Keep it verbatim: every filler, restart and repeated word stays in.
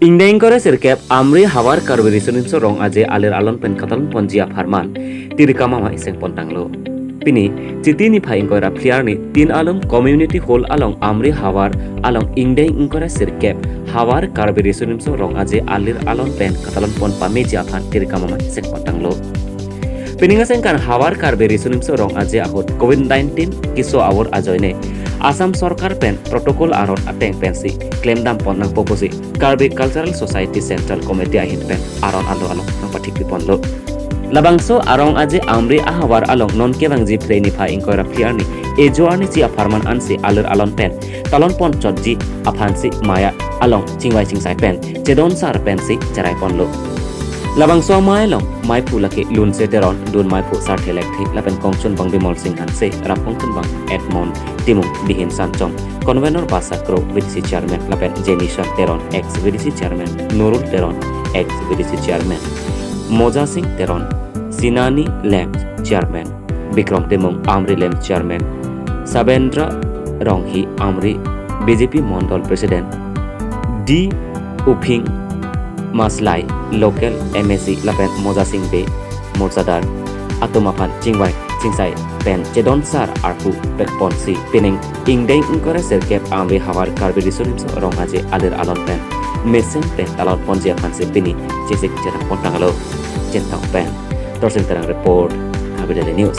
Ingdeng ingkoi ra sirkep Amri Havar Karbi Riso Nimso Rong Aje alir alon pen katalon ponji apharman tirikam amei seng pon tanglo. Pini Chiti niphai ingkoi ra phli arni Tin Alum Community Hall along Amri Havar along ingdeng ingkoi ra sirkep Havar Karbi Riso Nimso Rong Aje alir alon pen katalon pon pameji aphan tirikam amei seng pon tanglo. Pining asengkan Havar Karbi Riso Nimso Rong Aje ahut covid nineteen keso avur ajoine Assam sorkar pen protocol aron ateng pensi klemdam pon nangpo pusi Karbi Cultural Society Central Committee ahin pen aron alo along nangpathikpi ponlo. Labangso arong aje Amri ahavar along non kevangji phre niphai ingkoi ra phli arni ejo arni chi apharman ansi alir alon pen talon pon chotji aphansi maya along chingvai chingsai pen chedon sar pensi cherai ponlo. Labangso amei along meiphu lake Lunse Teron, dun meiphu Sarthe Lekthe lapen kongchunbang Bimol Sing Hanse, rapkongchunbang Edmond Timung, bihin Sanchom, convenor Basa Kro, V D C chairman, lapen Jenison Teron, ex V D C chairman, Nurul Teron, ex V D C chairman, Moja Sing Teron, Sinani Lamps chairman, Bikrom Timung, Amri Lamps chairman, Sabendra Ronghi, Amri B J P Mondol President, D Uphing Maslai, local M A C, lapen Moja Sing Bey, Mosadar atum aphan chingvai chingsai pen chedon sar arpu pek ponsi pining ingdeng ingkoi ra sirkep Amri Havar Karbi Riso Nimso Rong Aje alir alon pen mesen pen talon ponji aphansi pini chesik cherap pon tanglo. Chentang pen Torsing Terang report, Karbi Daily News.